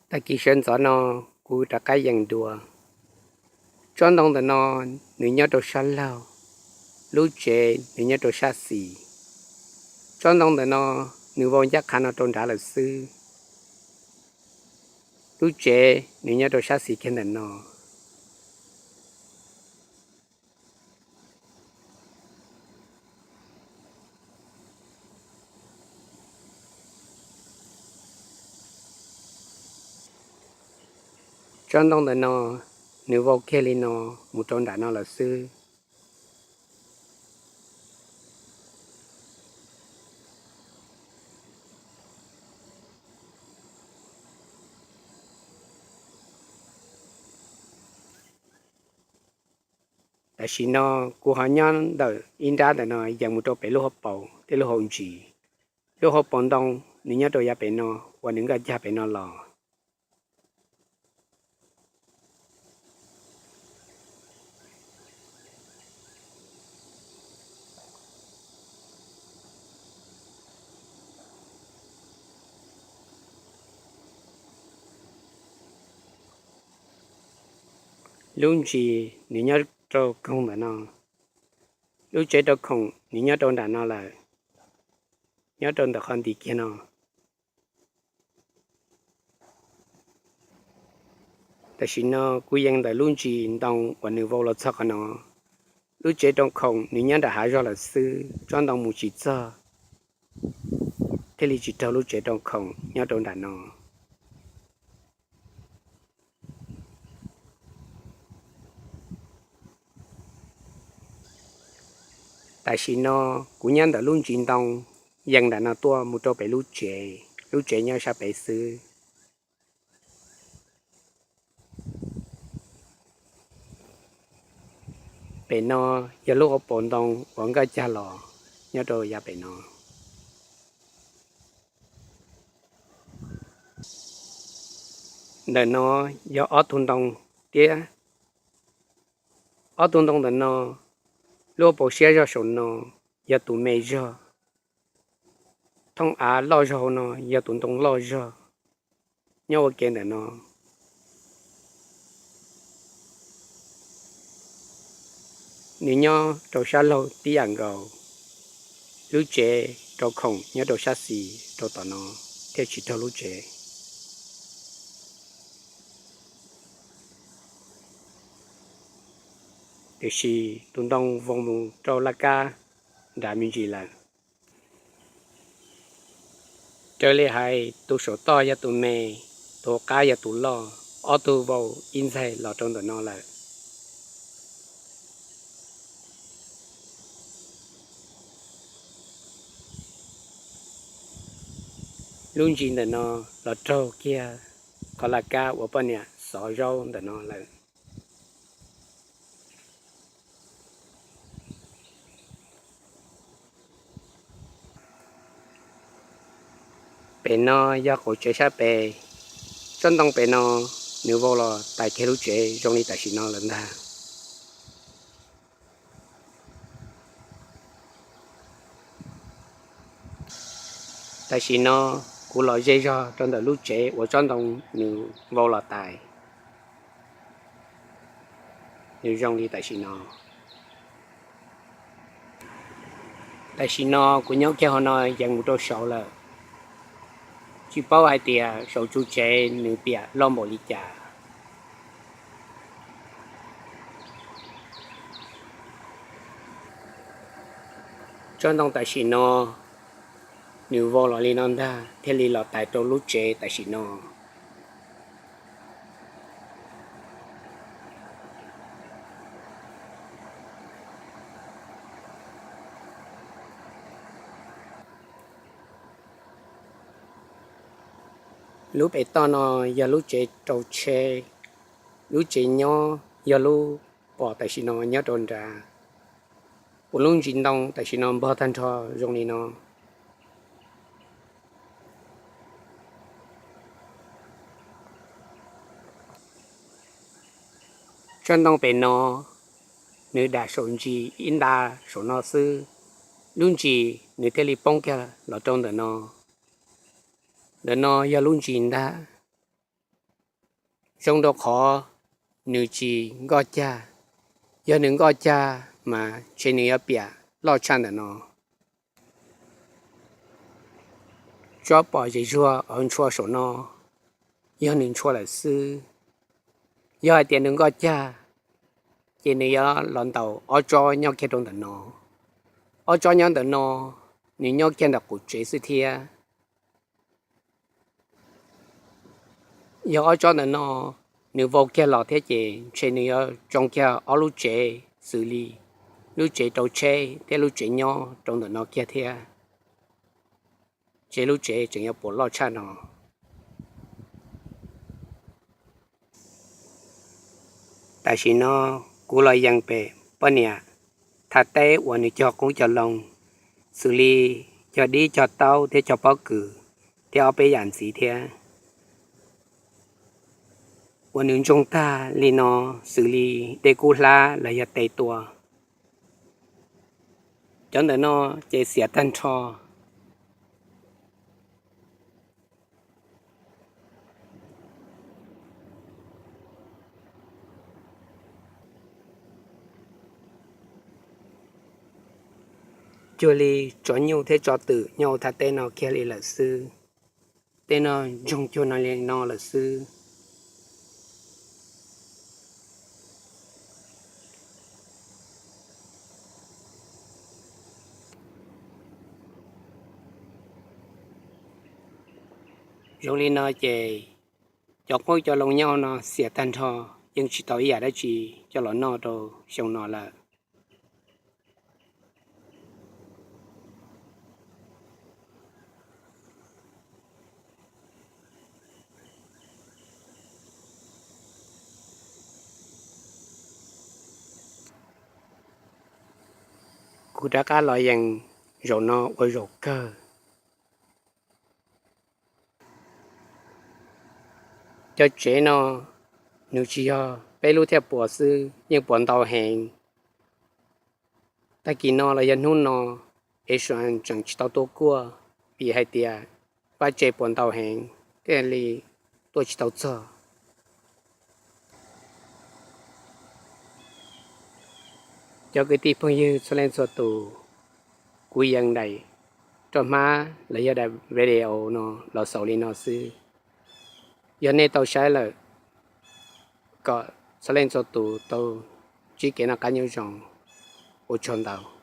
Tag kis sawv ntxov no kuv rov qab yees dua. Tsob ntoo ntawm no nws nyob rau sab laug, lub tsev nws nyob rau sab xis. Tsob ntoo ntawm no nws vau ncaj qha no rau nrad lawm xwb. Lub tsev nws nyob rau sab xis kiag ntawm no. Tsob ntoo ntawm no nws vau kiag li no mus rau nram no lawm xwb. Tam sim no kuv ho nyob ntawm ib nrab ntawm no yees mus rau pem lub hauv paus thiab lub hauv ntsis. Lub hauv paus ntoo nws nyob rau yav pem no uas nws nkaj cag pem no los. Lub ntsis nws nyob rau koog ntawm no. Lub tsev rau khoom nws nyob rau nram no lawm, nyob rau ntawm qhov nti kiag no. Tam sim no kuv yees ntawm lub ntsis ntoo uas nws vau los txog qhov no. Lub tsev rau khoom nws nyob nram hav zog lawm xwb, tsob ntoo mus tsis txog, thiaj li tsis raug lub tsev rau khoom nyob rau nram no. Tam sim no kuv nyob ntawm lub ntsis ntoo yees nram no tuaj mus rau pem lub tsev, lub tsev nyob sab pem xwb. Pem no yog lub hauv paus ntoo uas nkaj cag los nyob rau yav pem no. Ntawm no yog ob tug ntoo tiab. Ob tug ntoo ntawm no, lub hauv paus siab zog saum no yog tus me zog, thooj av loj zog hauv no yog tus ntoo loj zog. Nyob ua ke ntawm no, nws nyob rau sab laug tib yam nkaus. Lub tsev rau khoom nyob rau sab xis rau tom no, thiaj tsis raug lub tsev. Tiam sis tus ntoo vau mus rau laj kab nrad me ntsis lawm. Raws li hais tus saum toj yog tus me, tus hauv qab yog tus loj, ob tug vau ib ntxaig los rau ntawm no lawm. Lub ntsis ntawm no los raug kiag qhov laj kab uas poj niam xov zaub ntawm no lawm. Pem no yog qaum tsev sab pem, tsob ntoo pem no nws vau los tais kiag lub tsev zoo li tam sim no lawm ntag. Tam sim no kuv los ze zog rau ntawm lub tsev uas tsob ntoo nws vau los tais, nws zoo li tam sim no. Tam sim no kuv nyob kiag hauv no yees mus rau saud lawm, tsis paub hais tias saum tsuj tsev nws piam loj npaum li cas. Tsob ntoo tam sim no nws vau los li no ntag thiaj li los tais rau lub tsev tam sim no. Lub pem toj no yog lub tsev rau tsheb, lub tsev nyob yog lub pom tam sim no nyob rau nrad, uas lub ntsis ntoo tam sim no npog tag nrho zoo li no. Tsob ntoo pem no nws dam saum ntsis ib nta saum no xwb, lub ntsis nws thiaj li poob kiag los rau ntawm no. Ntawm no yog lub ntsis ntag. zoo rau qhov nws tsis nkoj cag. Yog nws nkoj cag mas ntshe nws yuav piam loj tshaj ntawm no. Tsob pom zem zuag uas ntshua saum no yog nws ntshua lawm xwb. Yog hais tias nws nkoj cag, ces nws yuav los ntaus ob tsob nyob kiag rau ntawm no. Ob tsob nyob ntawm no, nws nyob kiag ntawm qub tsev xwb thiab. Yog ob tsob ntawm no nws vau kiag los thiab ces ntshe nws yuav tsoo kiag ob lub tsev xws li lub tsev rau tsheb thiab lub tsev nyob rau ntawm no kiag thiab. Ces lub tsev tseem yuav puas loj tshaj no. Tam sim no kuv los yees pem poj niam thaj teb uas nws cog qoob cog loo, xws li cog dib cog taub thiab cog pob kws thiab ob peb yam ntxiv thiab. Uas nws ntsoog tag li no xws li dej kub hlab los yog tes tua. Cov ntawm no ces xiam tag nrho. Cuag li tso nyuj thiab tso twm nyob thaj teb no kiag li lawm xwb. Tej no ntsoog cuag no li no lawm xwb. Zoo li no ces cov qoob cov loo nyob no xiam tag nrho, yeej tsis tau ib yam dab tsi coj los noj rau xyoo no lawm. Kuv rov qab los yees zaum no ua zaum kawg. Cov tsev no nws tsis yog peb lub thiaj puas xwb, yeej puas ntau heev. Tag kis no los yog hnub no, es suav tseem tsis tau tuaj kuaj, vim hais tias pab tsev puas ntau heev, thiaj li tuaj tsis tau txog. Cov kwv tij phooj ywg txhua leej txhua tus, kuv yees daim roj hmab los yog daim video no los xaus li no xwb. Yog nej tau saib lawm, kom txhua leej txhua tus tau ntsib kev noj qab nyob zoo. Ua tsaug ntau.